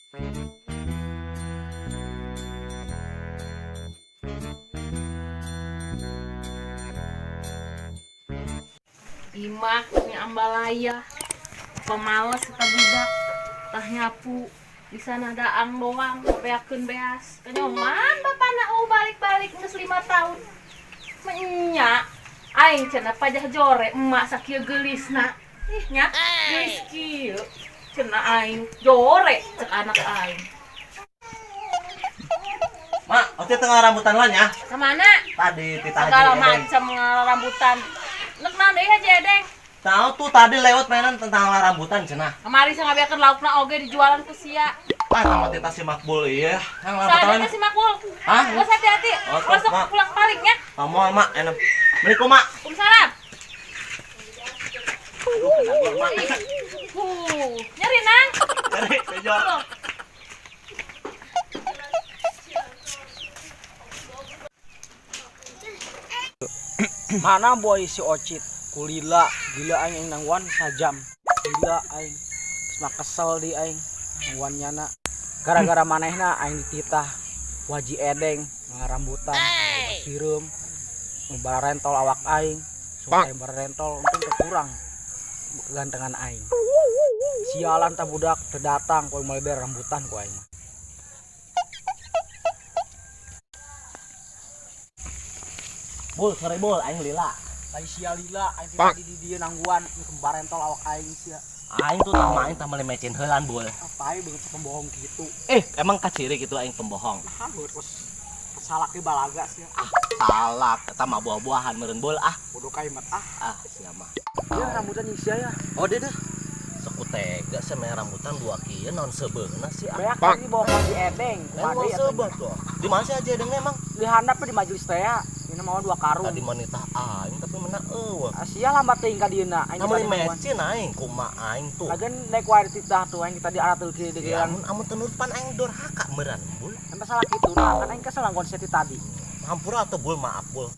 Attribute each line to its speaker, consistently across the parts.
Speaker 1: Imah ini ambalaya pemalas kita budak tah nyapu di sana daang doang beakeun beas kenyoman bapana oh balik-balik geus 5 tahun menya aing cenah pajah jore emak sakieu geulisna ih nya geulis kieu cenah aing jore cek anak aing.
Speaker 2: Mak, oke tengah rambutan lah nya.
Speaker 1: Kemana?
Speaker 2: Tadi titah
Speaker 1: segala macam rambutan. Nek naon deui Haji Edeng?
Speaker 2: Tahu tuh tadi lewat mainan tentang rambutan cenah.
Speaker 1: Kemari sa ngabeakeun laukna oge dijualan ku sia.
Speaker 2: Ah, sama titah si Makbul iya. Yang rambutan.
Speaker 1: Sadaya si Makbul.
Speaker 2: Hah?
Speaker 1: Geus hati-hati. Masuk pulang baliknya.
Speaker 2: Kamu mak enak. Assalamualaikum, Mak.
Speaker 1: Waalaikumsalam. Nyeri nang.
Speaker 2: Nyeri, bejo.
Speaker 3: Mana boy si Ocit kulila gila aing nangguan sajam gila aing semak kesel di aing nangguan nyana gara-gara manehna aing dititah Waji Edeng ngarambutan sireum barentol awak aing supaya barentol untung terkurang gantengan aing sialan ta budak teu datang koe moal ber rambutan ku aing mah.
Speaker 2: Bul, sorry bul, aing lila.
Speaker 3: Lain sia lila, aing tadi di dieu nangguan barentol awak aing sia.
Speaker 2: Aing tuh tah aing tah meuli mecin heulan bul.
Speaker 3: Apa aing beungeut pembohong kitu?
Speaker 2: Emang kaciri kitu aing pembohong.
Speaker 3: Nah, beungeut kos salak ge balaga sia.
Speaker 2: Ah, salak eta mah buah-buahan meureun bul ah.
Speaker 3: Bodoh kaimat ah.
Speaker 2: Ah, sia mah.
Speaker 3: Ya rambutan jeung sia ya.
Speaker 2: Oh, deh deh. Sok tega sia meh rambutan dua kieu naon sebeuna sih ah.
Speaker 3: Beak tadi bawa ka si Edeng, kumaha deui
Speaker 2: atuh. Tuh. Di mana sih aja Edengnya emang?
Speaker 3: Di handap di majelis teh ya. Ini mau dua karung.
Speaker 2: Tadi manita aing tapi mena eueuh.
Speaker 3: Sia lambat teuing ka dieuna. Aing
Speaker 2: tadi mecin aing kumaha aing tuh.
Speaker 3: Lagian naik wae dititah tuh aing tadi arateul kieu deui.
Speaker 2: Ya amun teu nurut pan aing durhaka meureun bul.
Speaker 3: Emang salah kitu nah kan aing kesel langgon sia ti tadi.
Speaker 2: Hampura atuh bul maaf bul.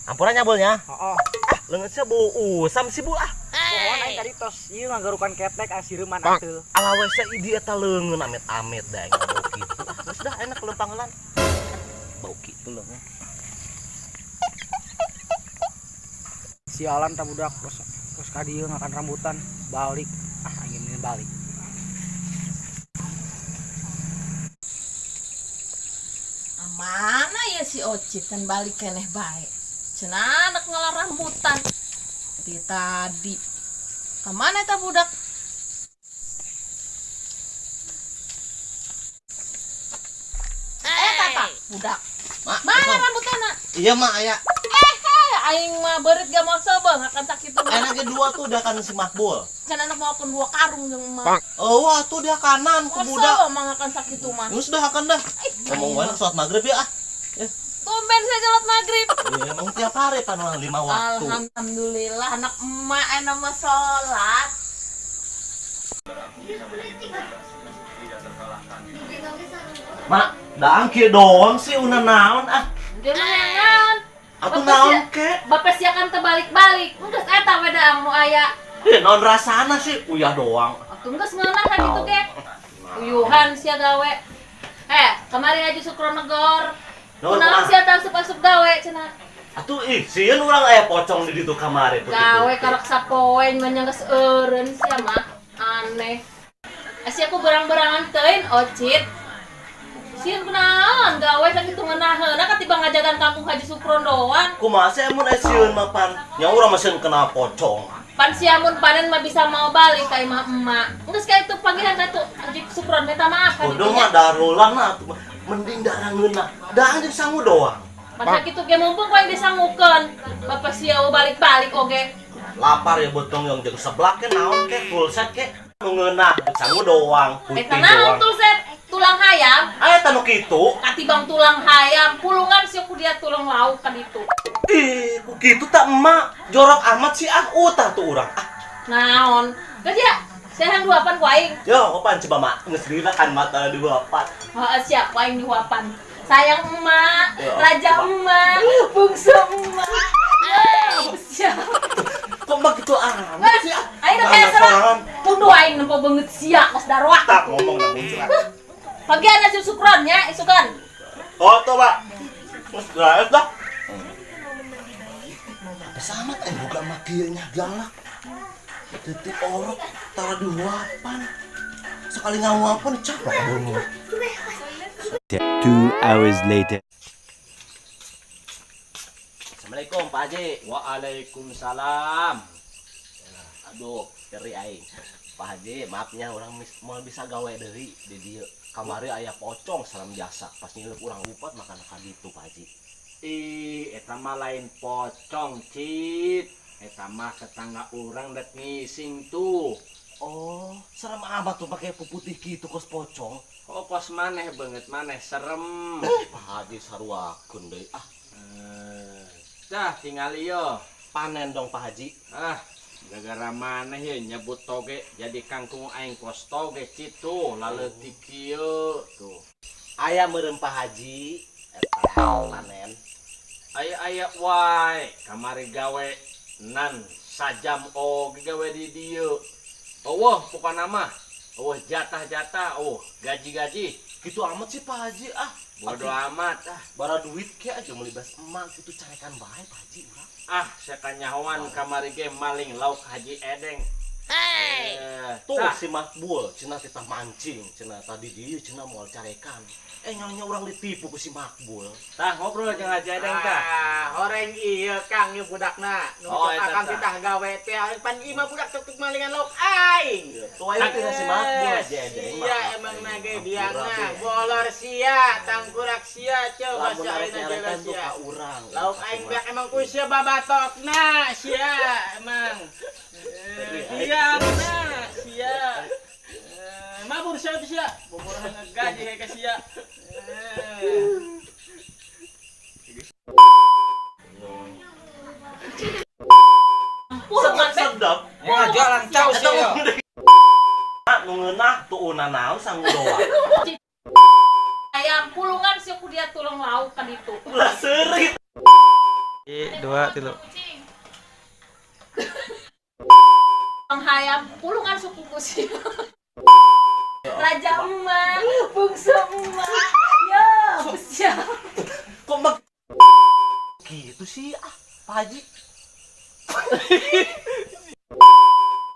Speaker 2: Hampura nya bul nya.
Speaker 3: Heeh.
Speaker 2: Ah leungeun sia bau usam si bul ah.
Speaker 3: Pohon aing tadi tos ieu ngagarukan ketek sireman ateul.
Speaker 2: Ala we sia idi eta leungeun amit-amit da aing bau kitu. Geus dah enak leumpang heulan. Bau kitu leungeun.
Speaker 3: Sialan ta budak terus ka dieu ngakan rambutan balik ah angin ini balik.
Speaker 1: Mana ya si Ocit kan balik keneh bae. Cenah anak ngalar rambutan di tadi. Ka mana eta budak? Tata budak.
Speaker 2: Mak,
Speaker 1: mana rambutanna?
Speaker 2: Iya mak aya.
Speaker 1: Aing mah beurit gak mau sebeung akan sakit tuh.
Speaker 2: Enaknya dua tuh udah kan si Makbul.
Speaker 1: Can anak mau dua karung jeung emak.
Speaker 2: Oh, wah tuh dia kanan ku budak.
Speaker 1: Masa mah akan sakit tuh mah.
Speaker 2: Geus dah akan dah. Ngomong wae salat maghrib ya ah. Ya.
Speaker 1: Tumben saya salat maghrib.
Speaker 2: Iya, emang tiap hari pan urang 5 waktu.
Speaker 1: Alhamdulillah anak emak enak mah salat.
Speaker 2: Mak, daang kieu doang sih una naon ah.
Speaker 1: Dia mah naon?
Speaker 2: Atuh naon ke?
Speaker 1: Bapak sia kan terbalik-balik. Geus eta we daang nu aya.
Speaker 2: Ih, naon rasana sih uyah doang.
Speaker 1: Atuh geus ngeunah kan kitu ge. Uyuhan sia gawe. Kemarin aja Sukron negor. Kunaon sia tah asup-asup gawe cenah.
Speaker 2: Atuh ih, sieun urang aya pocong di ditu kamari.
Speaker 1: Gawe karek sapoe mah nya geus eureun sia mah. Aneh. Sia ku berang-berangan teuing Ocit. Sieun kunaon gawe sakitu ngeunaheuna katiba ngajagan kampung Haji Sukron doang.
Speaker 2: Kumaha sih amun aya sieun mah pan? Nya urang mah sieun kena pocong.
Speaker 1: Pan siamun panen mah bisa mau balik ka imah emak. Geus ka itu panggilan ka tuh Haji Sukron minta maaf ka
Speaker 2: ditu. Bodoh mah darulang nah atuh mending darangeunah. Daang jeung sangu doang.
Speaker 1: Pan sakitu ge mumpung ku aing disangukeun. Bapak sia balik-balik oge.
Speaker 2: Lapar ya botong yang jeung seblak ke naon ke tulset ke nu ngeunah sangu doang.
Speaker 1: Putih doang. Naon tulset? Tulang hayam.
Speaker 2: Aya tah nu kitu.
Speaker 1: Katibang tulang hayam, pulungan sih ku dia tulang lauk kan itu.
Speaker 2: Ih, ku kitu tak emak. Jorok amat sih ah, utah tuh urang. Ah.
Speaker 1: Naon? Geus ya, saya hayang duapan ku aing.
Speaker 2: Yo, apaan coba mak? Geus lila kan mata duapan.
Speaker 1: Heeh, siap ku aing duapan. Sayang emak, raja emak, bungsu emak. Siap.
Speaker 2: Kok mah gitu amat sih ah?
Speaker 1: Aing teh kayak serang. Punduh aing nempo beungeut sia kos daroak.
Speaker 2: Tak ngomong na muncrat.
Speaker 1: Pagian si Sukron nya isukan.
Speaker 2: Oh, tuh, Pak. Terus dah. Sama teh boga mah kieu nya galak. Titik orok tara dihuapan. Sekali ngahuapan caplok beungeut.
Speaker 4: 2 hours later.
Speaker 2: Assalamualaikum Pak Haji.
Speaker 3: Waalaikumsalam.
Speaker 2: Aduh, nyeri aing. Pak Haji, maafnya orang mau bisa gawe deui di dieu. Kamari aya pocong salam jasa. Pas ngilup urang lupat makan ka ditu Pak Haji.
Speaker 3: Ih, eta mah lain pocong, Cit. Eta mah tetangga urang dek ngising tuh.
Speaker 2: Oh, serem amat tuh pakai putih gitu kos pocong.
Speaker 3: Oh, kos maneh banget maneh serem.
Speaker 2: Pak Haji saruakeun deui. Ah,
Speaker 3: Dah tinggal yo.
Speaker 2: Panen dong Pak Haji.
Speaker 3: Ah, gara-gara maneh ye nyebut toge jadi kangkung aing kos toge, Cit, tuh laleutik kieu tuh.
Speaker 2: Aya meureun Pak Haji eta panen.
Speaker 3: Aya aya wae kamari gawe nan sajam oge gawe di dieu. Eueuh pokona mah. Eueuh jatah-jatah, eueuh gaji-gaji.
Speaker 2: Gitu amat sih Pak Haji ah.
Speaker 3: Bodo amat ah.
Speaker 2: Bara duit ke aja meuli beas emak gitu carekan bae Pak Haji urang.
Speaker 3: Ah, sakanyahoan kamari ge maling lauk Haji Edeng.
Speaker 1: Hey.
Speaker 2: Tuh
Speaker 3: Tah,
Speaker 2: si Makbul cenah kita mancing cenah tadi dia cenah moal carekan. Nyonya urang ditipu ku si Makbul.
Speaker 3: Tah ngobrol jeung Haji Edeng tah.
Speaker 5: Ah, horeng ieu Kang ieu budakna. Nu
Speaker 3: Oh,
Speaker 5: cek
Speaker 3: eta
Speaker 5: akang
Speaker 3: tah.
Speaker 5: kita gawe teh pan ieu mah budak tuk malingan lauk aing.
Speaker 2: Tuh aya teh si Makbul Haji Edeng.
Speaker 5: Sia emang nage biangna, bolor sia, tangkurak sia, ceu
Speaker 2: Lamun
Speaker 5: basa
Speaker 2: arek
Speaker 5: ayeuna
Speaker 2: nyarekan
Speaker 5: jelas
Speaker 2: tuh
Speaker 5: sia.
Speaker 2: ka urang.
Speaker 5: Lauk aing beak emang ku sia babatokna sia emang. Biangna sia. Mabur sia tuh sia. Boboran gaji ka sia.
Speaker 1: Pulungan be.
Speaker 2: Sedap.
Speaker 3: Ya jualan cau
Speaker 2: Eta nu ngeunah tuuna naon sangu doang.
Speaker 1: Ayam pulungan sih ku dia tulang lauk kan itu.
Speaker 2: Ulah seurit.
Speaker 6: Dua, tilu.
Speaker 1: Hayam pulungan suku kusi. Raja emak, bungsu emak. Ya, siap.
Speaker 2: Kok mak gitu sih ah Pak Haji.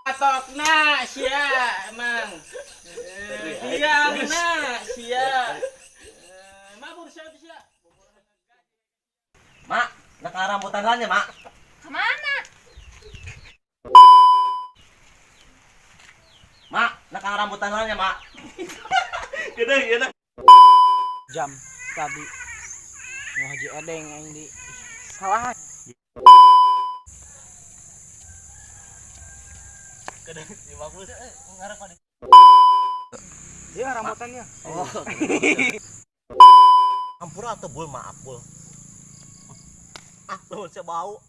Speaker 5: Batokna sia emang. Biangna sia. Mabur sia tuh sia.
Speaker 2: Mak, nak rambutan nya, Mak.
Speaker 1: Kemana?
Speaker 2: Mak, nak rambutan nya, Mak. Gede, gede.
Speaker 3: Jam tadi nu Haji Edeng aing di salah.
Speaker 2: Gede, si Makbul ngarep pada.
Speaker 3: Iya rambutannya.
Speaker 2: Oh. Ampura atau bul maaf bul. Ah, lu saya bau.